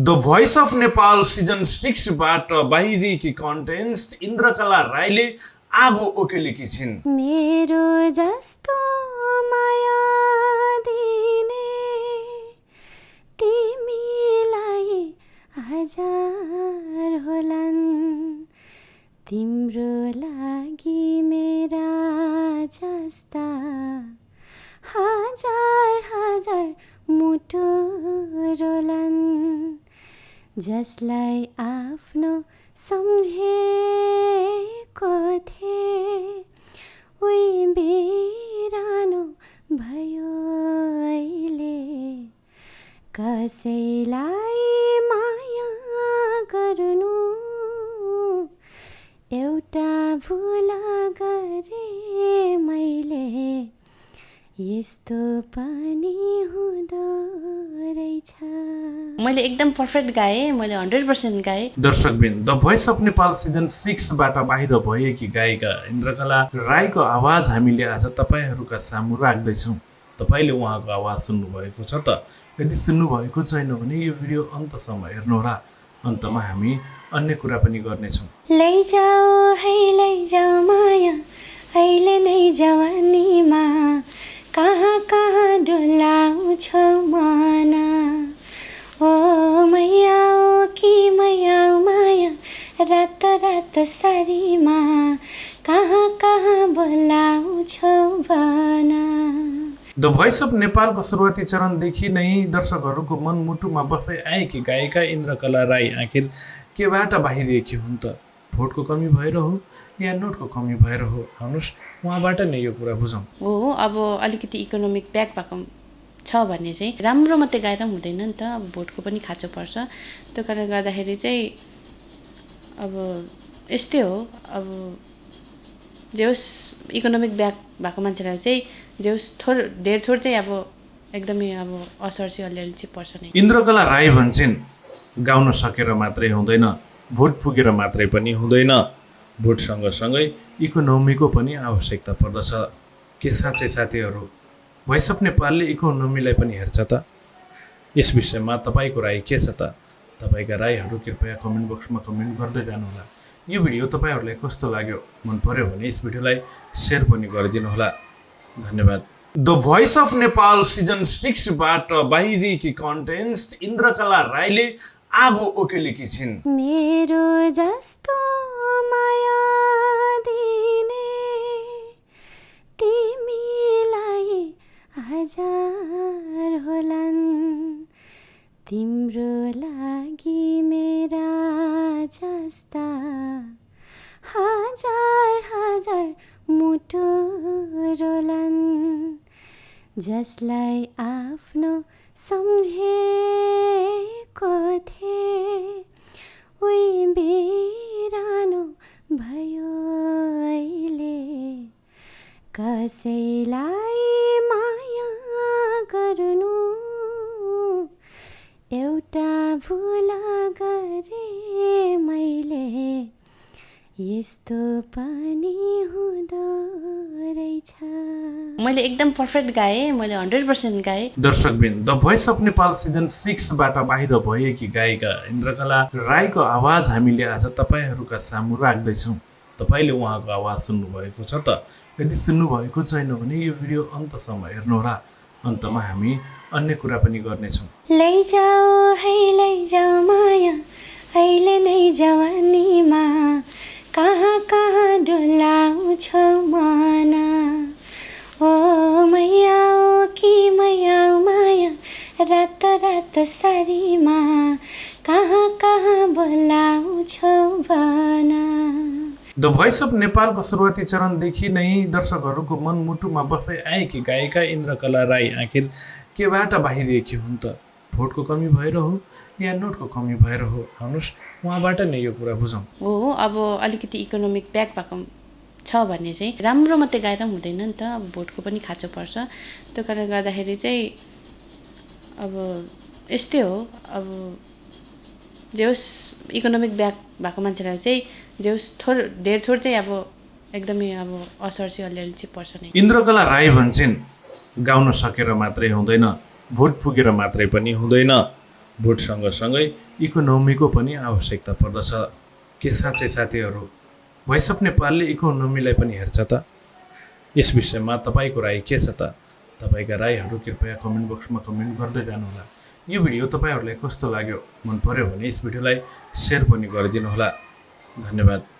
The voice of Nepal season 6 बाट बाहिरी content इन्द्रकला राईले आगो ओकेलेकी छिन्। मेरो जस्तो माया दिने तिमीलाई हजार होलान्, तिम्रो लागि मेरा जस्ता हजार हजार मुटु रोलान्, जसलाई आफ्नो सम्झेको थिए उही बिरानो भयो अहिले। कसैलाई माया गर्नु एउटा भुल गरे मैले, यस्तो पनि हुँदो रहेछ। मैले एकदम पर्फेक्ट गाएँ, मैले 100% गाएँ। दर्शकबिन, the voice of Nepal season 6 बाट बाहिर भएकी गायिका इन्द्रकला राईको आवाज हामीले आज तपाईहरूका सामु राख्दैछौँ। तपाईले उहाँको आवाज सुन्नुभएको छ त? यदि सुन्नुभएको छैन भने यो भिडियो अन्तसम्म हेर्नुहोला। अन्तमा हामी अन्य कुरा पनि गर्नेछौँ। लैजाऊ है लैजाऊ माया अहिले नै जवानीमा, कहाँ कहाँ डुलाउँछौ मना। ओ मैया ओ कि मैया माया रात रात सारीमा, कहाँ कहाँ बोलाउँछौ भना। द भोइस अफ नेपालको सुरुवाती चरणदेखि नै दर्शकहरूको मनमुटुमा बस्दै आएकी गायिका इन्द्रकला राई आखिर केबाट बाहिरिएकी हुन् त? भोटको कमी भएर हो या नोटको कमी भएर हो? आउनुहोस् उहाँबाट नै यो कुरा बुझौँ। हो, अब अलिकति इकोनोमिक ब्याक भएको छ भने चाहिँ राम्रो मात्रै गाएर हुँदैन नि त, अब भोटको पनि खाँचो पर्छ। त्यो कारणले गर्दाखेरि चाहिँ अब यस्तै हो। अब जे होस् इकोनोमिक ब्याक भएको मान्छेलाई चाहिँ जे होस् धेर थोर चाहिँ अब एकदमै अब असर चाहिँ अलिअलि चाहिँ पर्छ नै। इन्द्रकला राई भन्छन् गाउन सकेर मात्रै हुँदैन, भोट पुगेर मात्रै पनि हुँदैन, भोट सँगसँगै इकोनोमीको पनि आवश्यकता पर्दछ। के साँच्चै साथीहरू भोइस अफ नेपालले इकोनोमीलाई पनि हेर्छ त? यस विषयमा तपाईँको राय के छ त? तपाईँका रायहरू कृपया कमेन्ट बक्समा कमेन्ट गर्दै जानुहोला। यो भिडियो तपाईँहरूलाई कस्तो लाग्यो? मन पर्यो भने यस भिडियोलाई सेयर पनि गरिदिनुहोला। धन्यवाद। The voice of Nepal season 6 बाट बाहिरी कन्टेन्ट इन्द्रकला राईले आगो ओकेलेकी छिन्। मेरो जस्तो माया दिने तिमीलाई हजार होलान्, तिम्रो लागि मेरा जस्ता हजार हजार मुटु रोलान्, जसलाई आफ्नो सम्झेको थिए उही बिरानो भयो अहिले। कसैलाई माया गर्नु एउटा भुल गरे मैले, यस्तो पनि हुँदो रहेछ। मैले एकदम पर्फेक्ट गाएँ, मैले 100% गाएँ। दर्शकबिन, the voice of Nepal season 6 बाट बाहिर भएकी गायिका इन्द्रकला राईको आवाज हामीले आज तपाईहरूका सामु राख्दैछौँ। तपाईँले उहाँको आवाज सुन्नुभएको छ त? यदि सुन्नुभएको छैन भने यो भिडियो अन्तसम्म हेर्नुहोला। अन्तमा हामी अन्य कुरा पनि गर्नेछौँ। लैजाऊ है लैजाऊ माया अहिले नै जवानीमा, कहाँ कहाँ डुलाउँछौ मना। ओ मैया ओ कि मैया माया रात रात सारीमा, कहाँ कहाँ बोलाउँछौ भना। द भोइस अफ नेपालको सुरुवाती चरणदेखि नै दर्शकहरूको मनमुटुमा बस्दै आएकी गायिका इन्द्रकला राई आखिर केबाट बाहिरिएकी हुन् त? भोटको कमी भएर हो या नोटको कमी भएर हो? आउनुहोस् उहाँबाट नै यो कुरा बुझौँ। हो, अब अलिकति इकोनोमिक ब्याक भएको छ भने चाहिँ राम्रो मात्रै गाएर हुँदैन नि त, अब भोटको पनि खाँचो पर्छ। त्यो कारणले गर्दाखेरि चाहिँ अब यस्तै हो। अब जे होस् इकोनोमिक ब्याक भएको मान्छेलाई चाहिँ जे होस् धेर थोर चाहिँ अब एकदमै अब असर चाहिँ अलिअलि चाहिँ पर्छ नै। इन्द्रकला राई भन्छन् गाउन सकेर मात्रै हुँदैन, भोट पुगेर मात्रै पनि हुँदैन, भोट सँगसँगै इकोनोमीको पनि आवश्यकता पर्दछ। के साँच्चै साथीहरू भोइस अफ नेपालले इकोनोमीलाई पनि हेर्छ त? यस विषयमा तपाईँको राय के छ त? तपाईँका रायहरू कृपया कमेन्ट बक्समा कमेन्ट गर्दै जानुहोला। यो भिडियो तपाईँहरूलाई कस्तो लाग्यो, मन पर्यो भने यस भिडियोलाई सेयर पनि गरिदिनुहोला। धन्यवाद।